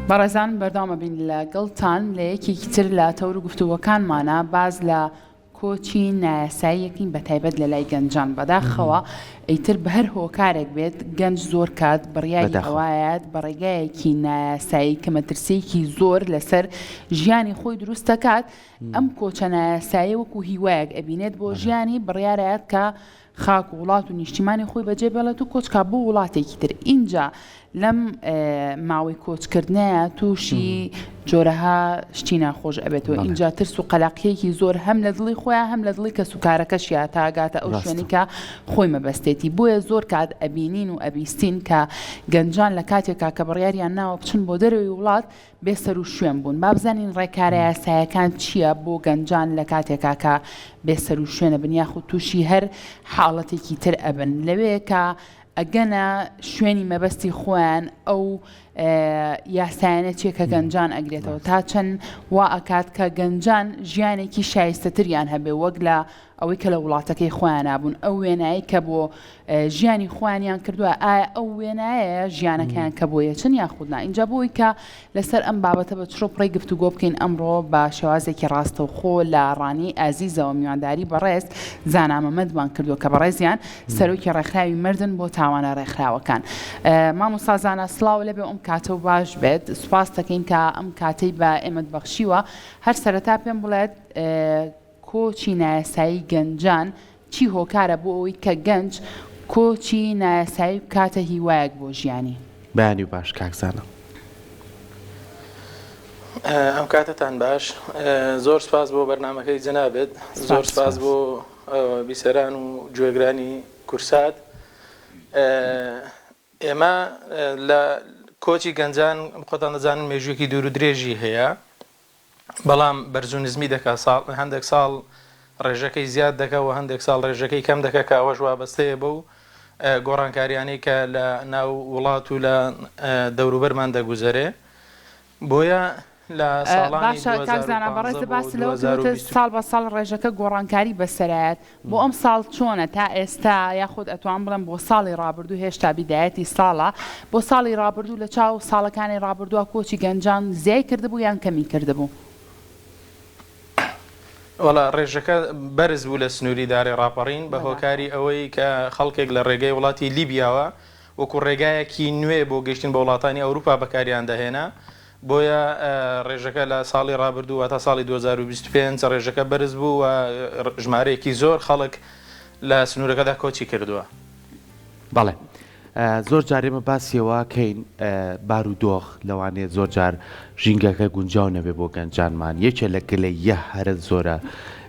بەڕێزان بەردەوام ئەبین لە گەڵتان لە یەکێکی تر لە تەور و گفتوگۆکانمانە باس لە کۆچی نایاساییەکەین بە تایبەت لە لای گەنجان بەداخەوە ئیتر بە هەر هۆکارێک بێت گەنج زۆر کات بڕیاری ئەوایەت بە ڕێگایەکی نایاسایی کە مەترسیەکی زۆر لەسەر ژیانی خۆی دروست دەکات ئەم کۆچە نایاساییە وەکو هیوایەک ئەبینێت بۆ ژیانی بڕیارایەت کە خاک و وڵات و نیشتیمانی خۆی بەجێ بێڵێت و کۆچ کا بۆ وڵاتێکی تر ئینجا لەم ماوەی کۆچکردنەیە تووشی جۆرەها شتی ناخۆش ئەبێتەوە ئینجا ترس و قەلاقیەکی زۆر هەم لە دڵی خۆیان هەم لە دڵی کەس و کارەکەشیا تاگاتە ئەو شوێنی کە خۆی مەبەستێتی بۆیە زۆر کات ئەبینین و ئەبیستین کە گەنجان لە کاتێکا کە بڕیاریان ناوە بچن بۆ دەرەوەی وڵات بێ سەروشوێن بوون. با بزانین ڕێکارە یاسایەکان چییە بۆ گەنجان لە کاتێکا کە بێ سەروشوێن ئەبن یاخود تووشی هەر حاڵەتێکی تر ئەبن لەوێ کە ئەگەنە شوێنی مەبەستی خۆیان ئەو یاسایانە چیە کە گەنجان ئەگرێتەوە تا چەند وا ئەکات کە گەنجان ژیانێکی شایستەتریان هەبێ وەک لە ئەوەی کە لە وڵاتەکەی خۆیانا بوون، ئەو وێنایەی کە بۆ ژیانی خۆیانیان کردووە، ئایا ئەو وێنایەیە ژیانەکەیان کە بۆی ئەچن یاخود نا؟ ئینجا بۆ ئەوەی کە لەسەر ئەم بابەتە بە چڕ و پڕی گفتوگۆ بکەین ئەمڕۆ بە شێوازێکی ڕاستەوخۆ لە ڕانیەی ئازیزەوە میوانداری بەڕێز زانا مەمەدمان کردووە کە بەڕێزیان سەرۆکی ڕێکخراوی مردن بۆ تاوانە ڕێکخراوەکان. مامۆستا زانا سڵاو لەبێ ئەم کاتە و باش بێت سوپاس دەکەین کە ئەم کاتەی بە ئێمەت بەخشیوە هەر سەرەتا پێم بڵێت کۆچی نایاسایی گەنجان، چی هۆکارە بۆ ئەوەی کە گەنج کۆچی نایاسایی بکاتە هیوایەک بۆ ژیانی؟ بەیانی باش کاک زانا. ئەم کاتەتان باش زۆر سپاس بۆ بەرنامەکەی جەنابت زۆر سپاس بۆ بیسەران و گوێگرانی کورسات ئێمە لە کۆچی گەنجان خۆتان دەزانن مێژوویەکی دوور و درێژی هەیە بەڵام بەرز و نزمی دەکا ساڵ هەندێک ساڵ ڕێژەکەی زیاد دەکا و هەندێک ساڵ ڕێژەکەی کەم دەکا کە ئەوەش وابەستەیە بەو گۆڕانکاریانەی کە لە ناو وڵات و لە دەوروبەرمان دەگوزەرێ بۆیە لە ساڵانی باشە کاک زانا 2015 بەڕێزت بۆ باست لەوە کرد وتت 2020 ساڵ بە ساڵ ڕێژەکە گۆڕانکاری بەسەرایەت بۆ ئەمساڵ چۆنە تا ئێستا یاخود ئەتوانم بڵێم بۆ ساڵی ڕابردوو هێشتا بیدایەتی ساڵە بۆ ساڵی ڕابردوو لە چاو ساڵەکانی ڕابردووە کۆچی گەنجان زیای کردبوو یان کەمی کردبوو؟ وەڵا ڕێژەکە بەرز بوو لە سنووری دارەی ڕاپەڕین بە هۆکاری ئەوەی کە خەڵکێک لە ڕێگەی وڵاتی لیبیاوە وەکو ڕێگایەکی نوێ بۆ گەیشتن بە وڵاتانی ئەوروپا بەکاریان دەهێنا بۆیە ڕێژەکە لە ساڵی ڕابردوو واتا ساڵی 2025 ڕێژەکە بەرز بوو و ژمارەیەکی زۆر خەڵک لە سنوورەکەدا کۆچی کردووە. بەڵێ زۆر جار ئێمە باسی ئەوە کەین بارودۆخ لەوانەیە زۆر جار ژینگەکە گونجاو نەبێ بۆ گەنجانمان یەکێ لە گلەییە هەرە زۆرە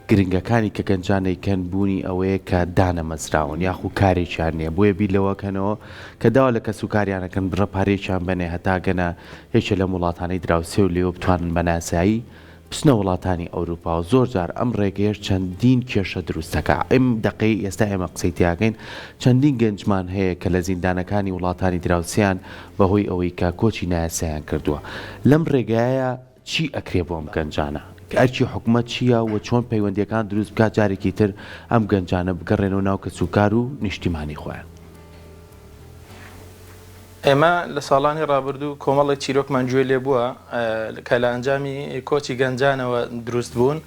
گرنگەکانی کە گەنجان ئەیکەن بوونی ئەوەیە کە دانەمەزراون یاخو کارێکیان نییە بۆیە بیر لەوە کەنەوە کە داوا لە کەسوکاریان ئەکەن بڕە پارەیەکیان بەنێ هەتا گەنە یەکێ لەم وڵاتانەی دراوسێ و لێوە بتوانن بە ناسایی بچنە وڵاتانی ئەوروپا و زۆر جار ئەم ڕێگەیەش چەندین کێشە دروست دەکا ئەم دەقەی ئێستا ئێمە قسەی تیاکەین چەندین گەنجمان هەیە کە لە زیندانەکانی وڵاتانی دراوسێیان بەهۆی ئەوەی کە کۆچی نایاسایان کردووە لەم ڕێگایە چی ئەکرێ بۆ ئەم گەنجانە؟ ئەرکی حکومەت چییە و چۆن پەیوەندییەکان دروست بکات جارێکی تر ئەم گەنجانە بگەڕێنەوە ناو کەسوکار و نیشتیمانی خۆیان؟ ئێمە لە ساڵانی ڕابردوو کۆمەڵێک چیرۆکمان گوێ لێ بووە کە لە ئەنجامی کۆچی گەنجانەوە دروست بوون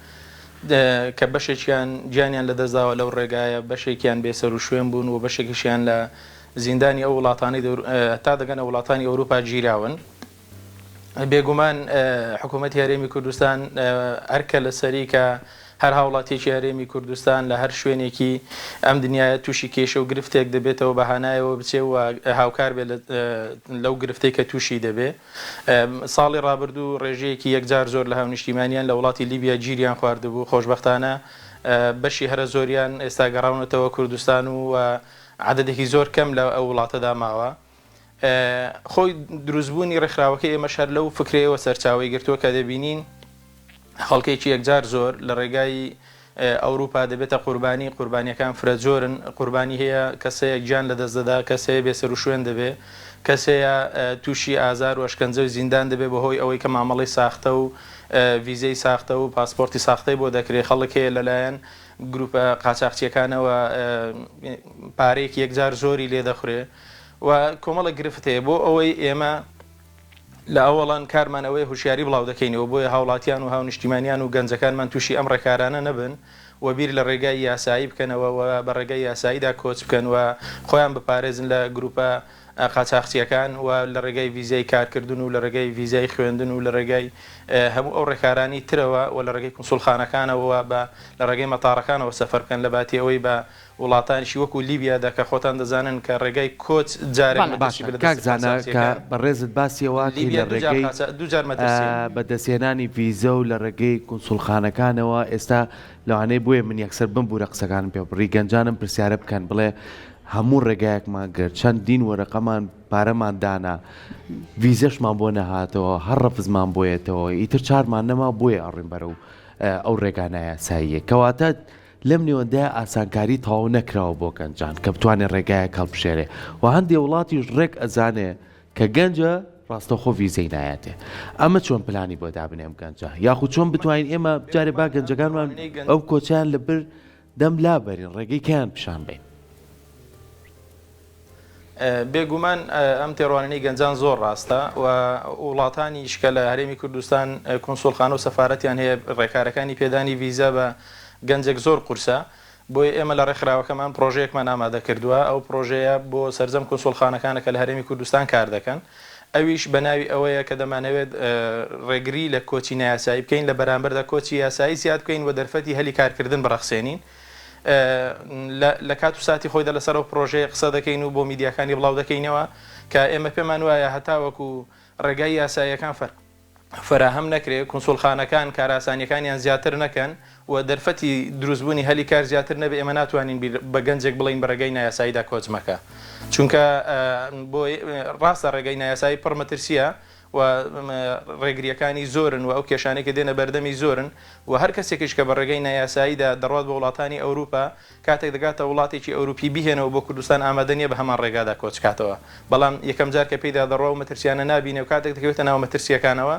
کە بەشێکیان گیانیان لەدەستداوە لەو ڕێگایە، بەشێکیان بێسەروشوێن بوون و بەشێکیشیان لە زیندانی ئەو وڵاتانەی تا دەگەنە وڵاتانی ئەوروپا گیراون. بێگومان حکوومەتی هەرێمی کوردستان ئەرکە لەسەری کە هەر هاوڵاتیەکی هەرێمی کوردستان لە هەر شوێنێکی ئەم دنیاە تووشی کێشە و گرفتێک دەبێتەوە بە هانایەوە بچێ و هاوکار بێت لەو گرفتەی کە تووشی دەبێ. ساڵی ڕابردوو ڕێژەیەکی یەکجار زۆر لە هاونیشتیمانیان لە وڵاتی لیبیا گیریان خواردبوو، خۆشبەختانە بەشی هەرە زۆریان ئێستا گەڕاونەتەوە کوردستان و عەدەدێکی زۆر کەم لە ئەو وڵاتەدا ماوە. خۆی دروستبوونی ڕێکخراوەکەی ئێمەش هەر لەو فکرەیەوە سەرچاوەی گرتووە کە دەبینین خەڵکێکی یەکجار زۆر لە ڕێگای ئەوروپا دەبێتە قوربانی، قوربانیەکان فرە جۆرن، قوربانی هەیە کەس هەیە گیان لەدەست دەدا، کەس هەیە بێسەروشوێن دەبێ، کەس هەیە تووشی ئازار و ئەشکەنجە و زیندان دەبێ بەهۆی ئەوەی کە مامەڵەی ساختە و ڤیزەی ساختە و پاسپۆرتی ساختەی بۆ دەکرێ، خەڵک هەیە لەلایەن گروپە قاچاخچیەکانەوە پارەیەکی یەکجار زۆری لێ دەخورێ. و کۆمەڵێک گرفت هەیە بۆ ئەوەی ئێمە لە ئەوەڵەن کارمان ئەوەیە هوشیاری بڵاو دەکەینەوە بۆیە هاوڵاتیان و هاونیشتیمانیان و گەنجەکانمان توشی ئەم ڕێکارانە نەبن و بیر لە ڕێگای یاسایی بکەنەوە و بە ڕێگای یاساییدا کۆچ بکەن و خۆیان بپارێزن لە گروپە قاچاخچیەکان و لە ڕێگای ڤیزای کارکردن و لە ڕێگای ڤیزای خوێندن و لە ڕێگای هەموو ئەو ڕێکارانی ترەوە و لە ڕێگەی کونسوڵخانەکانەوە بە لە ڕێگەی مەتاڕەکانەوە سەفەر بکەن لە باتی ئەوەی بە وڵاتانیشی وەکو لیبیادا کە خۆتان دەزانن کە ڕێگای کۆچ جارێک بەڵێ. مەترسی باشە بە لە کاک دەستی زانا کە قاچاخچیەکان بەڕێزت باسی ئەوە ئەکەی لیبیا لە دووجار ڕێگەی قاچا دووجار مەترسیە. بەدەستهێنانی ڤیزە و لە ڕێگەی کونسوڵخانەکانەوە ئێستا لەوانەیە بۆیە من یەکسەر بمبورە قسەکانم پێ بڕی گەنجان ئەم پرسیارە بکەن بڵێ هەموو ڕێگایەکمان گرت چەندین وەرەقەمان پارەمان دانا ڤیزەشمان بۆ نەهاتەوە هەر ڕەفزمان بۆیەتەوە ئیتر چارمان نەما بۆیە ئەڕۆین بەرەو ئەو ڕێگا نایاساییە کەواتە لەم نێوەندەیا ئاسانکاری تەواو نەکراوە بۆ گەنجان کە بتوانێ ڕێگایەک هەڵبژێرێ و هەندێ وڵاتیش ڕێک ئەزانێ کە گەنجە ڕاستەوخۆ ڤیزەی نایەتێ ئەمە چۆن پلانی بۆ دابنێ ئەم گەنجە یاخود چۆن بتوانین ئێمە جارێ با گەنجەکانمان ئەو کۆچیان لە بر دەم لابەرین ڕێگەی کەیان پیشان بەین. بێگومان ئەم تێڕوانینەی گەنجان زۆر ڕاستە و وڵاتانیش کە لە هەرێمی کوردستان کونسوڵخانە و سەفارەتیان هەیە ڕێکارەکانی پێدانی ڤیزا بە گەنجێک زۆر قورسە بۆیە ئێمە لە ڕێکخراوەکەمان پڕۆژەیەکمان ئامادە کردووە ئەو پڕۆژەیە بۆ سەرجەم کونسوڵخانەکانە کە لە هەرێمی کوردستان کار دەکەن ئەویش بە ناوی ئەوەیە کە دەمانەوێت ڕێگری لە کۆچی نایاسایی بکەین لە بەرامبەردا کۆچی یاسایی زیاد بکەین و دەرفەتی هەلی کارکردن بڕەخسێنین لە کات و ساتی خۆیدا لەسەر ئەو پڕۆژەیە قسە دەکەین و بۆ میدیاکانی بڵاو دەکەینەوە کە ئێمە پێمان وایە هەتاوەکو ڕێگای یاساییەکان فەراهەم نەکرێ، کونسوڵخانەکان کارئاسانییەکانیان زیاتر نەکەن و دەرفەتی دروستبوونی هەلی کار زیاتر نەبێ ئێمە ناتوانین بیر بە گەنجێک بڵێین بە ڕێگای نایاساییدا کۆچ مەکە چونکە بۆ ڕاستە ڕێگای نایاسایی پڕ مەترسییە و ڕێگرییەکانی زۆرن و ئەو کێشانەی کە دێنە بەردەمی زۆرن و هەر کەسێکیش کە بە ڕێگەی نایاساییدا دەڕوات بۆ وڵاتانی ئەوروپا کاتێک دەگاتە وڵاتێکی ئەوروپی بیهێنەوە بۆ کوردستان ئامادە نییە بە هەمان ڕێگادا کۆچ کاتەوە بەڵام یەکەم جار کە پێیدا دەڕوا و مەترسیانە نابینێ و کاتێک دەکەوێتە ناو مەترسییەکانەوە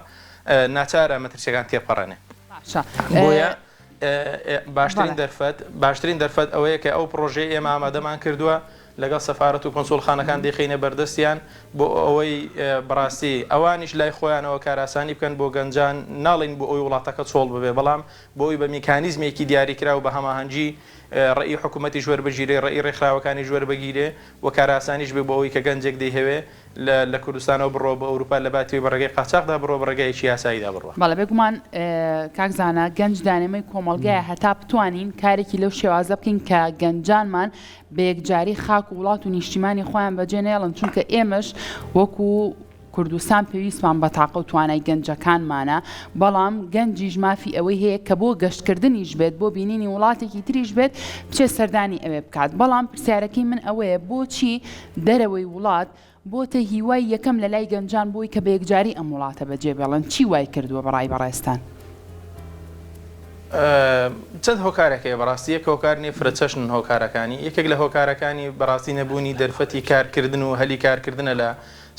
ناچارە مەترسییەکان تێپەڕێنێ باشە بۆیە باشترین بەڵێ. دەرفەت باشترین دەرفەت ئەوەیە کە ئەو پڕۆژەیە ئێمە ئامادەمان کردووە لەگەڵ سەفارەت و کونسوڵخانەکان دەیخەینە بەردەستیان بۆ ئەوەی بەڕاستی ئەوانیش لای خۆیانەوە کارئاسانی بکەن بۆ گەنجان، ناڵێین بۆ ئەوەی وڵاتەکە چۆڵ ببێ، بەڵام بۆ ئەوەی بە میکانیزمێکی دیاریکراو بە هەماهەنگی ڕێی حکومەتیش وەربگیرێ، ڕێی ڕێکخراوەکانیش وەربگیرێ و کارئاسانیش بێ بۆ ئەوەی کە گەنجێک دەیهەوێ لە لە کوردستانەوە بڕوا بۆ ئەوروپا لە باتی ئەوەی بە ڕێگای قاچاخدا بڕوا بە ڕێگایەکی یاساییدا بڕوا. بەڵێ بێگومان کاک زانا گەنج دانەمەی کۆمەڵگایە هەتا بتوانین کارێکی لەو شێوازە بکەین کە گەنجانمان بە یەکجاری خاک و وڵات و نیشتیمانی خۆیان بەجێ نەیەڵن چونکە ئێمەش وەکو کوردستان پێویستمان بە تاقە و توانای گەنجەکانمانە بەڵام گەنجیش مافی ئەوەی هەیە کە بۆ گەشتکردنیش بێت بۆ بینینی وڵاتێکی تریش بێت بچێت سەردانی ئەوێ بکات بەڵام پرسیارەکەی من ئەوەیە بۆچی دەرەوەی وڵات بۆتە هیوای یەکەم لە لای گەنجان بۆی کە بە یەکجاری ئەم وڵاتە بەجێ بێڵن چی وای کردووە بە ڕای بەڕێزتان؟ چەند هۆکارێک هەیە بەڕاستی یەک هۆکار نییە فرەچەشنن هۆکارەکانی یەکێک لە هۆکارەکانی بەڕاستی نەبوونی دەرفەتی کارکردن و هەلی کارکردنە لە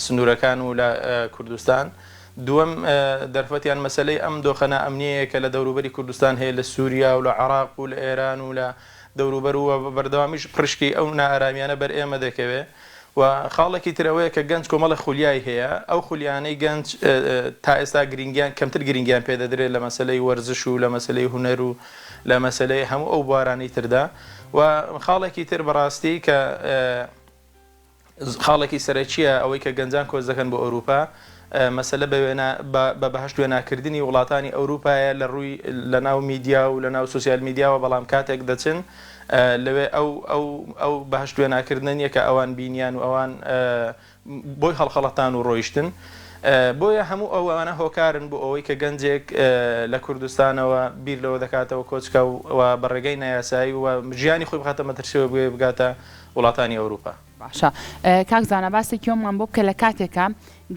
سنوورەکان و لە کوردستان دووەم دەرفەتیان مەسەلەی ئەم دۆخە نائەمنیەیە کە لە دەوروبەری کوردستان هەیە لە سووریا و لە عێراق و لە ئێران و لە دەوروبەر و بەردەوامیش پڕیشکی ئەو نائارامیانە بەر ئێمە دەکەوێ و خاڵێکی تر ئەوەیە کە گەنج کۆمەڵێک خولیای هەیە، ئەو خولیانەی گەنج تا ئێستا گرینگیان کەمتر گرینگیان پێ دەدرێت لە مەسەلەی وەرزش و لە مەسەلەی هونەر و لە مەسەلەی هەموو ئەو بوارانەی تردا و خاڵێکی تر بەڕاستی کە خاڵێکی سەرەکییە ئەوەی کە گەنجان کۆچ دەکەن بۆ ئەوروپا مەسەلە بە وێنا بە بەهەشت وێناکردنی وڵاتانی ئەوروپایە لە ڕووی لە ناو میدیا و لە ناو سۆسیال میدیاوە بەڵام کاتێک دەچن لەوێ ئەو ئەو ئەو بەهەشت وێناکردنە نییە کە ئەوان بینیان و ئەوان بۆی هەڵخەڵەتان و ڕۆیشتن بۆیە هەموو ئەوانە هۆکارن بۆ ئەوەی کە گەنجێک لە کوردستانەوە بیر لەوە دەکاتەوە کۆچکە و بە ڕێگەی نایاسایی و ژیانی خۆی بخاتە مەترسیەوە بۆیە بگاتە وڵاتانی ئەوروپا. باشە کاک زانا باسێکی ئەومان بۆ بکە لە کاتێکا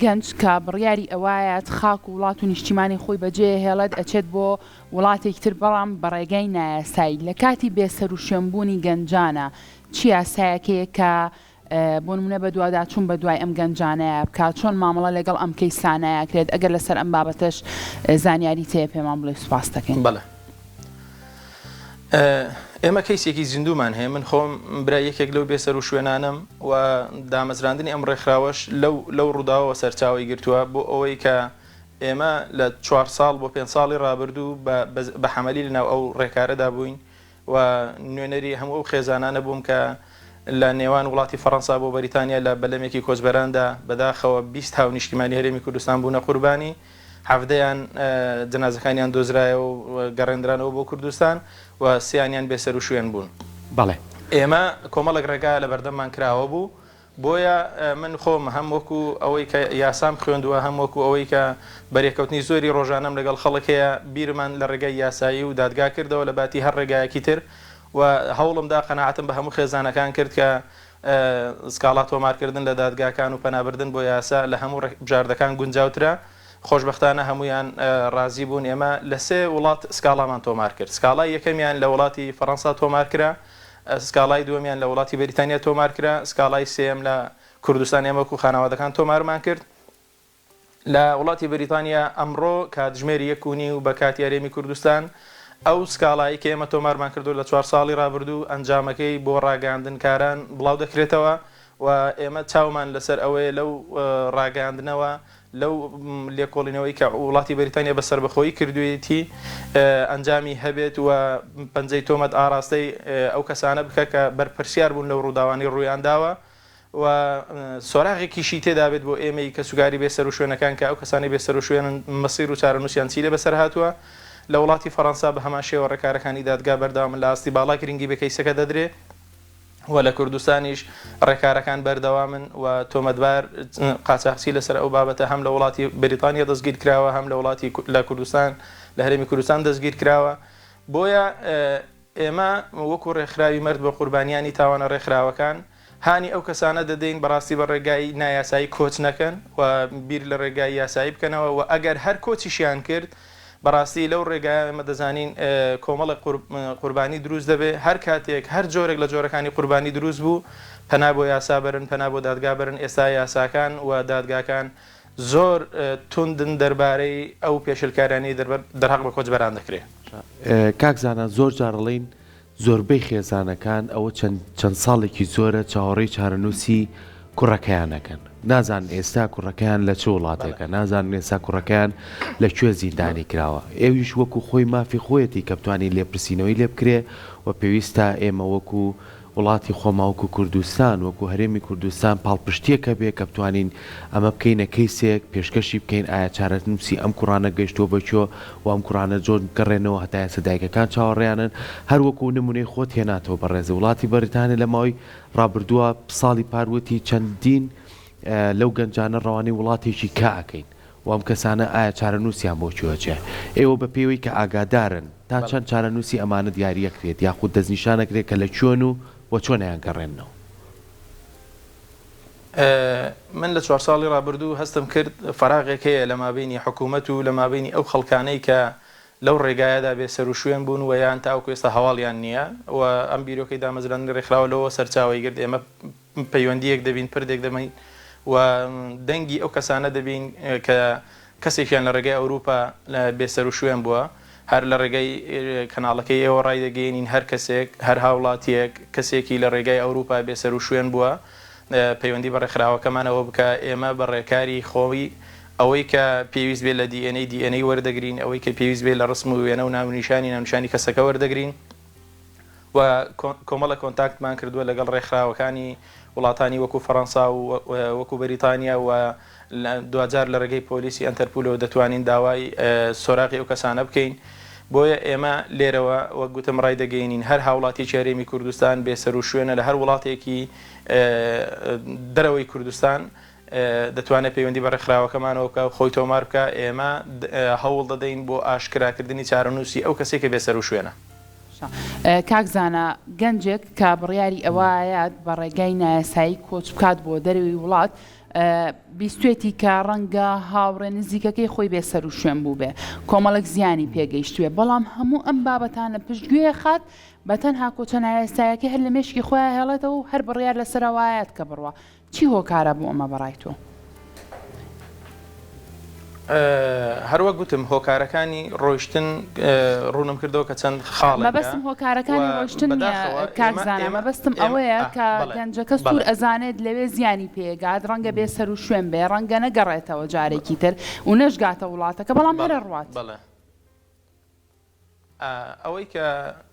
گەنج کە بڕیاری ئەوایەت خاک و وڵات و نیشتیمانی خۆی بەجێ هێڵێت ئەچێت بۆ وڵاتێکی تر بەڵام بە ڕێگای نایاسایی لە کاتی بێ سەروشوێن بوونی گەنجانە چ یاسایەک هەیە کە بۆ نمونە بەدواداچوون بە دوای ئەم گەنجانەیا بکات چۆن مامەڵە لەگەڵ ئەم کەیسانەیا کرێت ئەگەر لەسەر ئەم بابەتەش زانیاریت هەیە پێمان بڵێ سوپاست دەکەین. بەڵێ. ئێمە کەیسێکی زیندوومان هەیە، من خۆم برای یەکێک لەو بێسەروشوێنانەم و دامەزراندنی ئەم ڕێکخراوەش لەو لەو ڕووداوەوە سەرچاوەی گرتووە بۆ ئەوەی کە ئێمە لە چوار ساڵ بۆ پێنج ساڵی ڕابردوو بە بە حەمەلی لەناو ئەو ڕێکارەدا بووین و نوێنەری هەموو ئەو خێزانانە بووم کە لە نێوان وڵاتی فەڕەنسا بۆ بەریتانیا لە بەلەمێکی کۆچبەراندا بەداخەوە 20 هاونیشتیمانی هەرێمی کوردستان بوونە قوربانی. حەڤدەیان جەنازەکانیان دۆزرایەوە و گەڕێندرانەوە بۆ کوردستان و سیانیان بێسەروشوێن بوون. بەڵێ. ئێمە کۆمەڵێک ڕێگا لەبەردەممان کراوە بوو، بۆیە من خۆم هەم وەکو ئەوەی کە یاسام خوێندووە، هەم وەکو ئەوەی کە بەرێکەوتنی زۆری ڕۆژانەم لەگەڵ خەڵک هەیە، بیرمان لە ڕێگای یاسایی و دادگا کردەوە لە باتی هەر ڕێگایەکی تر و هەوڵم دا قەناعەتم بە هەموو خێزانەکان کرد کە سکاڵا تۆمارکردن لە دادگاکان و پەنابردن بۆ یاسا لە هەموو بژاردەکان گونجاوترە، خۆشبەختانە هەموویان ڕازی بوون، ئێمە لە سێ وڵات سکاڵامان تۆمار کرد، سکاڵای یەکەمیان لە وڵاتی فەڕەنسا تۆمار کرا، سکاڵای دووەمیان لە وڵاتی بەریتانیا تۆمار کرا، سکاڵای سێیەم لە کوردستان ئێمە وەکو خانەوادەکان تۆمارمان کرد. لە وڵاتی بەریتانیا ئەمڕۆ کاتژمێر یەک و نیو بە کاتی هەرێمی کوردستان ئەو سکاڵایەی کە ئێمە تۆمارمان کردووە لە چوار ساڵی ڕابردوو ئەنجامەکەی بۆ ڕاگەیاندنکاران بڵاو دەکرێتەوە و ئێمە چاومان لەسەر ئەوەیە لەو ڕاگەیاندنەوە لەو لێکۆڵینەوەی کە وڵاتی بەریتانیا بە سەربەخۆیی کردوویەتی ئەنجامی هەبێت و پەنجەی تۆمەت ئاڕاستەی ئەو کەسانە بکە کە بەرپرسیار بوون لەو ڕووداوانەی ڕوویانداوە. و سۆراغێکیشی تێدابێت بۆ ئێمەی کەسوکاری بێ سەروشوێنەکان کە ئەو کەسانەی بێ سەروشوێنن مەسیر و چارەنووسیان چی لێ بەسەر هاتووە. لە وڵاتی فەڕەنسا بە هەمان شێوە ڕێکارەکانی دادگا بەردەوامن لە ئاستی باڵا گرنگی بە کەیسەکە دەدرێ و لە کوردستانیش ڕێکارەکان بەردەوامن و تۆمەتبار قاچاخچی لەسەر ئەو بابەتە هەم لە وڵاتی بەریتانیا دەستگیر کراوە هەم لە وڵاتی لە کوردستان لە هەرێمی کوردستان دەستگیر کراوە بۆیە ئێمە وەکو ڕێکخراوی مەرد بۆ قوربانیانی تاوانە ڕێکخراوەکان، هانی ئەو کەسانە دەدەین بەڕاستی بە ڕێگای نایاسایی کۆچ نەکەن و بیر لە ڕێگای یاسایی بکەنەوە و ئەگەر هەر کۆچیشیان کرد بەڕاستی لەو ڕێگایە ئێمە دەزانین کۆمەڵێک قوربانی دروست دەبێ هەر کاتێک هەر جۆرێک لە جۆرەکانی قوربانی دروست بوو پەنا بۆ یاسا بەرن پەنا بۆ دادگا بەرن ئێستا یاساکان و دادگاکان زۆر توندن دەربارەی ئەو پێشێلکاریانەی دەرهەق بە کۆچبەران دەکرێ. کاک زانا زۆر جار ئەڵێین زۆربەی خێزانەکان ئەوە چەند چەند ساڵێکی زۆرە چاوەڕێی چارەنووسی کوڕەکەیان ئەکەن نازانن ئێستا کوڕەکەیان لە چ وڵاتێکە نازانن ئێستا کوڕەکەیان لە کوێ زیندانی کراوە ئێویش وەکو خۆی مافی خۆیەتی کە بتوانین لێپرسینەوەی لێ بکرێ و پێویستە ئێمە وەکو وڵاتی خۆمان وەکو کوردستان، وەکو هەرێمی کوردستان پاڵپشتییەک هەبێ کە بتوانین ئەمە بکەینە کەیسێک، پێشکەشی بکەین ئایا چارەنووسی ئەم کوڕانە گەیشتووە بە کوێ و ئەم کوڕانە جۆن بگەڕێنەوە هەتا ئێستا دایکەکان چاوەڕێیانن هەر وەکو نمونەی خۆت هێناتەوە بەڕێز وڵاتی بەریتانیا لە ماوەی ڕابردووە ساڵی پار وتی چەندین لەو گەنجانە ڕەوانەی وڵاتێکی کا ئەکەین و ئەم کەسانە ئایا چارەنووسیان بۆ کوێ ئەچێ؟ ئێوە بە پێوەی کە ئاگادارن تا چەند چارەنووسی ئەمانە دیارییەکرێت یاخود دەستنیشان ئەکرێت کە لە کوێن و وە چۆن ئەیانگەڕێننەوە؟ من لە چوار ساڵی ڕابردوو هەستم کرد فەراغێک هەیە لە مابەینی حکوومەت و لە مابەینی ئەو خەڵکانەی کە لەو ڕێگایەدا بێ سەروشوێن بوون و یان تاوەکو ئێستا هەواڵیان نییە و ئەم بیرۆکەی دامەزراندنی ڕێکخراوە لەوەوە سەرچاوەی گرت ئێمە پەیوەندییەک دەبین، پردێک دەبین و دەنگی ئەو کەسانە دەبین کە کەسێکیان لە ڕێگای ئەوروپا بێسەروشوێن بووە، هەر لە ڕێگای کەناڵەکەی ئێوە ڕایدەگەیەنین هەر کەسێک، هەر هاوڵاتییەک کەسێکی لە ڕێگای ئەوروپا بێسەروشوێن بووە پەیوەندی بە ڕێکخراوەکەمانەوە بکا، ئێمە بە ڕێکاری خۆی ئەوەی کە پێویست بێت لە دی ئێن ئەی دی ئێن ئەی وەردەگرین، ئەوەی کە پێویست بێت لە ڕسم و وێنە و ناونیشانی ناونیشانی کەسەکە وەردەگرین. و کۆمەڵێک کۆنتاکتمان کردووە لەگەڵ ڕێکخراوەکانی وڵاتانی وەکو فەڕەنسا و وەکو بەریتانیا و دواجار لە ڕێگەی پۆلیسی ئەنتەرپولەوە دەتوانین داوای سۆراغی ئەو کەسانە بکەین. بۆیە ئێمە لێرەوە وەک گوتم ڕایدەگەیەنین هەر هاوڵاتیەکی هەرێمی کوردستان بێسەروشوێنە لە هەر وڵاتێکی دەرەوەی کوردستان دەتوانێت پەیوەندی بە ڕێکخراوەکەمانەوە بکا و خۆی تۆمار بکا، ئێمە هەوڵ دەدەین بۆ ئاشکراکردنی چارەنووسی ئەو کەسەی کە بێسەروشوێنە. کاک زانا، گەنجێک کە بڕیاری ئەوەیات بە ڕێگای نایاسایی کۆچ بکات بۆ دەرەوەی وڵات، بیستوێتی کە ڕەنگە هاوڕێ نزیکەکەی خۆی بێسەروشوێن بووبێ، کۆمەڵێک زیانی پێگەیشتبێ، بەڵام هەموو ئەم بابەتانە پشتگوێ خات، بەتەنها کۆچە نایاسایەکەی هەر لە مێشکی خۆیا هێڵێتەوە و هەر بڕیار لەسەر ئەوەیات کە بڕوا. چی هۆکارە بۆ ئەمە بەڕای تۆ؟ هەروەک گوتم هۆکارەکانی ڕۆیشتن ڕوونم کردەوە کە چەند خاڵێکە مەبەستم و هۆکارەکانی ڕۆیشتن نییە بەداخەوە کاک ئێمە زانا ئێمە مەبەستم ئێمە ئەوەیە ئا کە بەڵێ گەنجەکە سوور بەڵێ. ئەزانێت لەوێ زیانی پێگات ڕەنگە بێ سەر و شوێن بێ ڕەنگە نەگەڕێتەوە جارێکی تر و نەشگاتە وڵاتەکە بەڵام هەر بەڵێ ئەڕوات. بەڵێ. ئەوەی کە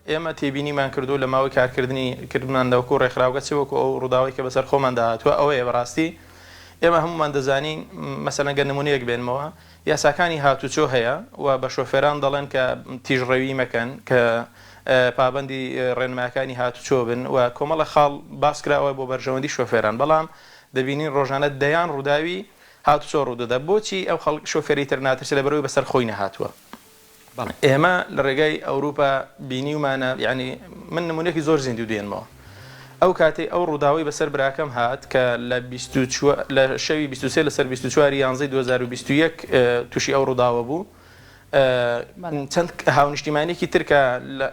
ئێمە تێبینیمان کردووە لە ماوەی کارکردنی کردمان لە وەکو ڕێکخراوگە چ وەکو ئەو ڕووداوەی کە بەسەر خۆماندا هاتووە ئەوەیە بەڕاستی ئێمە هەموومان دەزانین مەسەلەن گەر نمونەیەک بێنمەوە یاساکانی هاتوچۆ هەیە و بە شۆفێران دەڵێن کە تیژڕەوی مەکەن کە پابەندی ڕێنمایەکانی هاتوچۆ بن و کۆمەڵە خاڵ باس کراوە بۆ بەرژەوەندی شۆفێران بەڵام دەبینین ڕۆژانە دەیان ڕووداوی هاتوچۆ ڕوودەدا بۆچی ئەو خەڵک شۆفێری تر ناترسێت لەبەرئەوەی بەسەر خۆی نەهاتووە. بەڵێ. ئێمە لە ڕێگای ئەوروپا بینیومانە یانی من نمونەیەکی زۆر زیندوو دێنمەوە ئەو کاتەی ئەو ڕووداوەی بەسەر براکەم هات کە لە 24 لە شەوی 23 لەسەر 24 یانزەی 2021 تووشی ئەو ڕووداوە بوو بەڵێ. چەند هاونیشتیمانێکی تر کە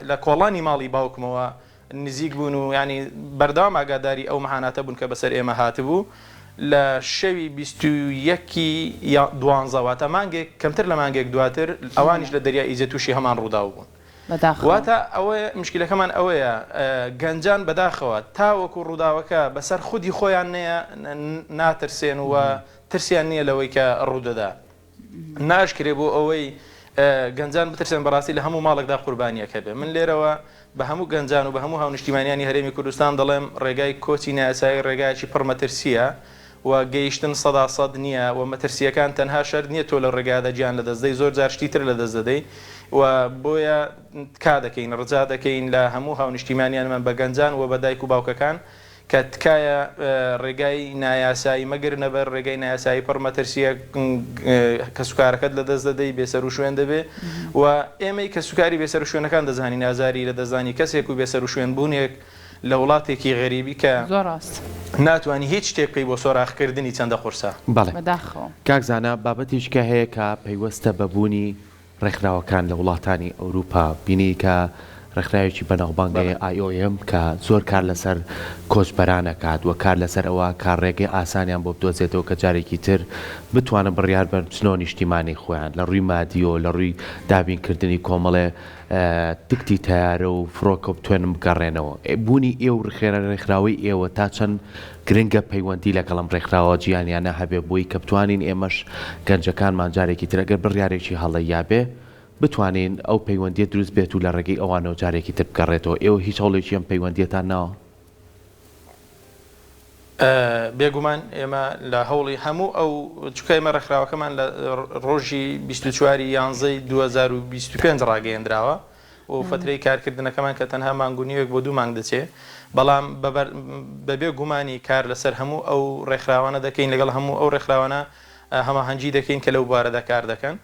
لە کۆڵانی ماڵی باوکمەوە نزیک بوون و یانی بەردەوام ئاگاداری ئەو مەعاناتە بوون کە بەسەر ئێمە هاتبوو لە شەوی 21 ی دوانزە واتە مانگێک کەمتر لە مانگێک دواتر ئەوانیش لە دەریای ئیجە تووشی هەمان ڕووداو بوون. بەداخەوە. واتە ئەوەیە مشکیلەکەمان ئەوەیە گەنجان بەداخەوە تاوەکو ڕووداوەکە بەسەر خودی خۆیان نەیە ناترسێن و ترسیان نییە لەوەی کە ڕوودەدا. ناشکرێ بۆ ئەوەی گەنجان بترسێن بەڕاستی لە هەموو ماڵێکدا قوربانیەک هەبێ من لێرەوە بە هەموو گەنجان و بە هەموو هاونیشتیمانیانی هەرێمی کوردستان دەڵێم ڕێگای کۆچی نایاسایی ڕێگایەکی پڕ مەترسیە و گەیشتن سەدا سەد نییە و مەترسیەکان تەنها شەرت نییە تۆ لە ڕێگادا گیان لەدەست دەی زۆر جار شتی تر لەدەست دەدەی و بۆیە تکا دەکەین ڕجا دەکەین لە هەموو هاونیشتیمانیانمان بە گەنجان و بە دایک و باوکەکان کە تکایە ڕێگای نایاسایی مەگرنە بەر، ڕێگای نایاسایی پڕ مەترسییە، کەسوکارەکەت لەدەست دەدەی، بێسەروشوێن دەبێ و ئێمەی کەسوکاری بێسەروشوێنەکان دەزانین ئازاری لەدەستدانی کەسێک و بێسەروشوێن بوونێک لە وڵاتێکی غەریبی کە زۆر ڕاست. ناتوانی هیچ شتێک بکەی بۆ سۆراخکردنی چەندە قورسە. بەڵێ بەداخەوە. کاک زانا بابەتێکی کە هەیە کە پەیوەستە بە بوونی ڕێکخراوەکان لە وڵاتانی ئەوروپا بینی کە ڕێکخراوێکی بەناوبانگ هەیە IOM کە زۆر کار لەسەر کۆچبەران ئەکات و کار لەسەر ئەوە ئەکا ڕێگەی ئاسانیان بۆ بدۆزێتەوە کە جارێکی تر بتوانن بڕیار بەن بچنەوە نیشتیمانی خۆیان لە ڕووی مادیەوە لە ڕووی دابینکردنی کۆمەڵێ تکتی تەیارە و فڕۆکە بتوێنن بگەڕێنەوە. بوونی ئێو ڕێکخراوەی ئێوە تا چەند گرنگە پەیوەندی لەگەڵ ئەم ڕێکخراوە جیهانیانە هەبێ بۆی کە بتوانین ئێمەش گەنجەکانمان جارێکی تر ئەگەر بڕیارێکی هەڵە یابێ بتوانین ئەو پەیوەندیە دروست بێت و لە ڕێگەی ئەوانەوە جارێکی تر بگەڕێتەوە ئێوە هیچ هەوڵێکی ئەم پەیوەندیەتان ناوە؟ بێگومان ئێمە لە هەوڵی هەموو ئەو چونکە ئێمە ڕێکخراوەکەمان لە ڕۆژی 24 ی یانزەی 2025 ڕاگەیەندراوە و فەترەی کارکردنەکەمان کە تەنها مانگ و نیوێک بۆ دوو مانگ دەچێ بەڵام بەبێ گومانی کار لەسەر هەموو ئەو ڕێکخراوانە دەکەین لەگەڵ هەموو ئەو ڕێکخراوانە هەماهەنگی دەکەین کە لەو بوارەدا کار دەکەن.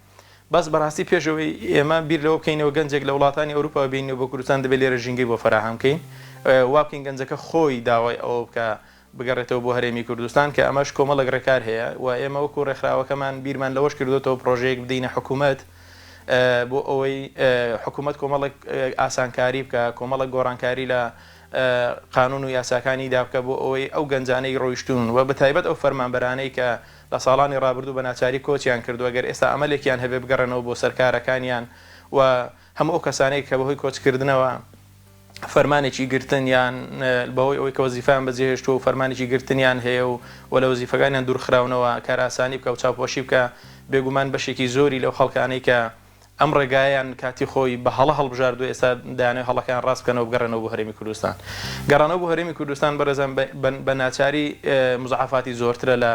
بەس بەڕاستی پێش ئەوەی ئێمە بیر لەوە بکەینەوە گەنجێک لە وڵاتانی ئەوروپاوە بێنینەوە بۆ کوردستان دەبێت لێرە ژینگەی بۆ فەراهەم بکەین وا بکەین گەنجەکە خۆی داوای ئەوە بکا بگەڕێتەوە بۆ هەرێمی کوردستان کە ئەمەش کۆمەڵێک ڕێکار هەیە و ئێمە وەکو ڕێکخراوەکەمان بیرمان لەوەش کردۆتەوە پڕۆژەیەک بدەینە حکومەت بۆ ئەوەی حکومەت کۆمەڵێک ئاسانکاری بکا کۆمەڵێک گۆڕانکاری لە قانون و یاساکانیدا بکا بۆ ئەوەی ئەو گەنجانەی ڕۆیشتوون و بەتایبەت ئەو فەرمانبەرانەی کە لە ساڵانی ڕابردوو بە ناچاری کۆچیان کردووە، گەر ئێستا ئەمەلێکیان هەبێ بگەڕێنەوە بۆ سەر کارەکانیان و هەموو ئەو کەسانەی کە بەهۆی کۆچکردنەوە فەرمانێکی گرتن یان بەهۆی ئەوەی کە وەزیفەیان بەجێهێشتووە و فەرمانێکی گرتنیان هەیە و و لە وەزیفەکانیان دوورخراونەوە کارئاسانی بکا و چاوپۆشی بکا بێگومان بەشێکی زۆری لەو خەڵکانەی کە ئەم ڕێگایەیان کاتی خۆی بە هەڵە هەڵبژاردووە، ئێستا دەیانەوێت هەڵەکەیان ڕاست بکەنەوە بگەڕێنەوە بۆ هەرێمی کوردستان. گەڕانەوە بۆ هەرێمی کوردستان بەڕێزان بە ناچاری مزعەفاتی زۆرترە لە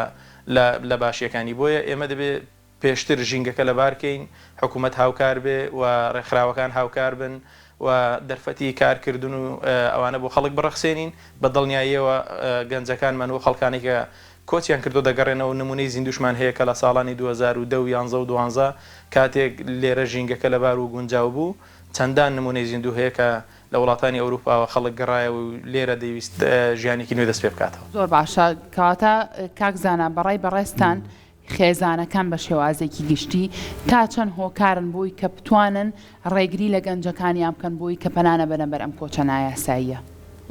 لە باشییەکانی، بۆیە ئێمە دەبێ پێشتر ژینگەکە لەبار کەین، حکوومەت هاوکار بێ و ڕێکخراوەکان هاوکار بن و دەرفەتی کارکردن و ئەوانە بۆ خەڵک بڕەخسێنین، بە دڵنیاییەوە گەنجەکانمان و خەڵکانێک کە کۆچیان کردو دەگەڕێنەوە، نمونەی زیندوشمان هەیە کە لە ساڵانی 2010 و یانزە و دوانزە کاتێک لێرە ژینگەکە لەبار و گونجاو بوو، چەندان نمونەی زیندوو هەیە کە لە وڵاتانی ئەوروپاوە خەڵک گەڕایەوە و لێرە دەیویست ژیانێکی نوێ دەست پێ بکاتەوە. زۆر باشە کەواتە کاک زانا بەڕای بەڕێزتان خێزانەکان بە شێوازێکی گشتی تا چەند هۆکارن بۆی کە بتوانن ڕێگری لە گەنجەکانیان بکەن بۆی کە پەنا نەبەنە بەر ئەم کۆچە نایاساییە؟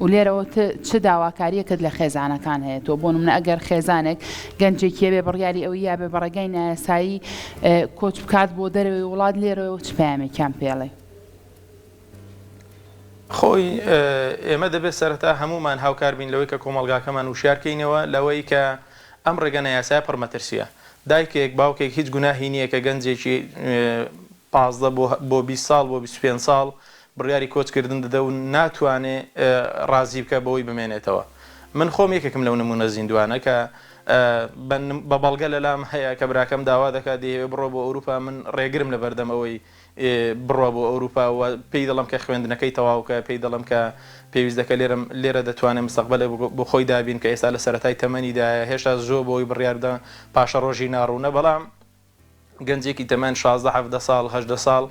و لێرەوە ت چ داواکاریەکت لە خێزانەکان هەیە تۆ بۆ نمونە ئەگەر خێزانێک گەنجێکی هەبێ بڕیاری ئەوی یابێ بە ڕێگای نایاسایی کۆچ بکات بۆ دەرەوەی وڵات لێرەوە چ پەیامێکیان پێڵێ؟ خۆی ئێمە دەبێت سەرەتا هەموومان هاوکار بین لەوەی کە کۆمەڵگاکەمان وشیار کەینەوە لەوەی کە ئەم ڕێگە نایاسایە پڕ مەترسیە دایکێک باوکێک هیچ گوناهی نییە کە گەنجێکی 15 بۆ بۆ 20 ساڵ بۆ 25 ساڵ بڕیاری کۆچ کردن دەدە و ناتوانێ ڕازی بکە بەوەی بمێنێتەوە من خۆم یەکێکم لەو نمونە زیندوانە کە بە بەڵگە لەلام هەیە کە براکەم داوا دەکات دەیەوێ بڕۆ بۆ ئەوروپا من ڕێگرم لەبەردەم ئەوەی بڕوا بۆ ئەوروپا و پێی دەڵێم کە خوێندنەکەی تەواو کە، پێی دەڵێم کە پێویست دەکە لێرەم لێرە دەتوانێ مستەقبەلێک بۆ خۆی دابین کە ئێستا لە سەرەتای تەمەنیدایە هێشتا زووە بۆ ئەوەی بڕیار بدە پاشەڕۆژی ناڕوونە بەڵام گەنجێکی تەمەن 16 17 ساڵ 18 ساڵ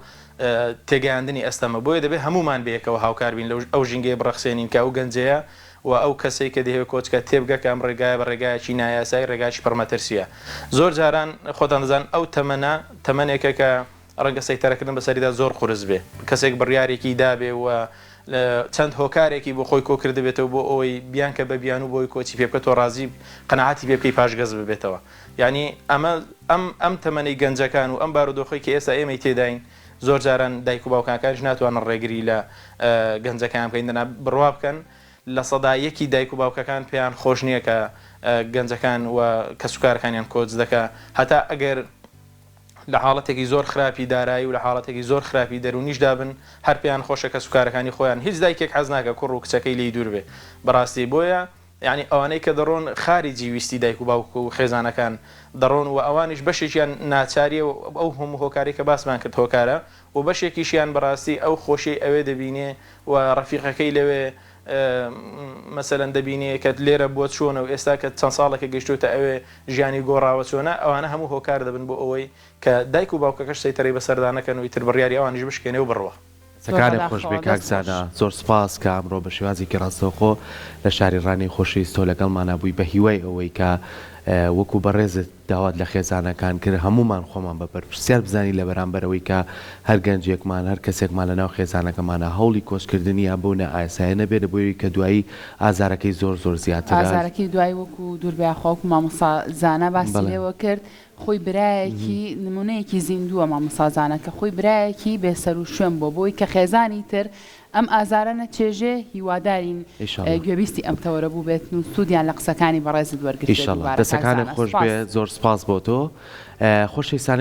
تێگەیاندنی ئەستەمە بۆیە دەبێت هەموومان بەیەکەوە هاوکار بین لەو ئەو ژینگەیە بڕەخسێنین کە ئەو گەنجەیە و ئەو کەسەی کە دەیەوێت کۆچ بکات تێبگا کە ئەم ڕێگایە بە ڕێگایەکی نایاسایی ڕێگایەکی پڕ مەترسییە زۆر جاران خۆتان دەزانن ئەو تەمەنە تەمەنێکە کە ڕەنگە سەیتەرەکردن بەسەریدا زۆر قورس بێ، کەسێک بڕیارێکی دابێ و چەند هۆکارێکی بۆ خۆی کۆکردبێتەوە بۆ ئەوەی بیانکە بە بیانوو بۆی کۆچی پێ بکە تۆ ڕازی قەناعەتی پێ بکەی پاشگەز ببێتەوە یانی ئەمە ئەم ئەم تەمەنەی گەنجەکان و ئەم بارودۆخەی کە ئێستا ئێمەی تێداین زۆر جاران دایک و باوکانکانیش ناتوانن ڕێگری لە گەنجەکەیان بکەین دەنا بڕوا بکەن لە یەکی دایک و باوکەکان پێیان خۆش نییە کە گەنجەکان و کەسوکارەکانیان کۆچ دەکا هەتا ئەگەر لە حاڵەتێکی زۆر خراپی دارایی و لە حاڵەتێکی زۆر خراپی دەروونیشدا بن هەر پێیان خۆشە کەسوکارەکانی خۆیان هیچ دایکێک حەز ناکا کوڕ و کچەکەی لێی دوور بێ بەڕاستی بۆیە یانی ئەوانەی کە دەڕۆن خاریجی ویستی دایک و باوک و خێزانەکان دەڕۆن و ئەوانیش بەشێکیان ناچاریە و ئەو هەموو هۆکارەی کە باسمان کرد هۆکارە و بەشێکیشیان بەڕاستی ئەو خۆشیەی ئەوێ دەبینێ و ڕەفیقەکەی لەوێ مەسەلەن دەبینێ کە لێرە بووە چۆنە و ئێستا کە چەند ساڵێکە گەیشتۆتە ئەوێ ژیانی گۆڕاوە چۆنە، ئەوانە هەموو هۆکار دەبن بۆ ئەوەی کە دایک و باوکەکەش سەیتەرەی بەسەردا نەکەن و ئیتر بڕیاری ئەوانیش بشکێنێ و بڕوا. زۆر دەسەکانت خۆش بێ بەداخەوە کاک دەست خۆش. زانا زۆر سپاس کە ئەمڕۆ بە شێوازێکی ڕاستەوخۆ لە شاری ڕانیەی خۆشەویست تۆ لەگەڵمانا بووی بە هیوای ئەوەی کە وەکو بەڕێزت داوات لە خێزانەکان کرد هەموومان خۆمان بە بەرپرسیار بزانین لە بەرامبەر ئەوەی کە هەر گەنجێکمان هەر کەسێکمان لە ناو خێزانەکەمانا هەوڵی کۆچکردنی یا بەو نائاسایە نەبێت لە بۆیەوی کە دوایی ئازارەکەی زۆر زۆر زیاترە. ئازارەکەی دوایی وەکو دوور بێ یاخوا وەکو مامۆستا زانا باسی بەڵێ. لێوە کرد خۆی برایەکی نمونەیەکی زیندووە مامۆستا زانا کە خۆی برایەکی بێ سەروشوێن بووە بۆی کە خێزانی تر ئەم ئازارە نەچێژێ، هیوادارین ئیشەڵا. گوێبیستی ئەم تەوەرە بووبێتن و سوودیان لە قسەکانی بەڕێزت وەرگرتبێت ئیشەڵا دووبارە کاک دەسەکانت زانا خۆش سوپاس. بێ زۆر سپاس بۆ تۆ خۆشەویستانی.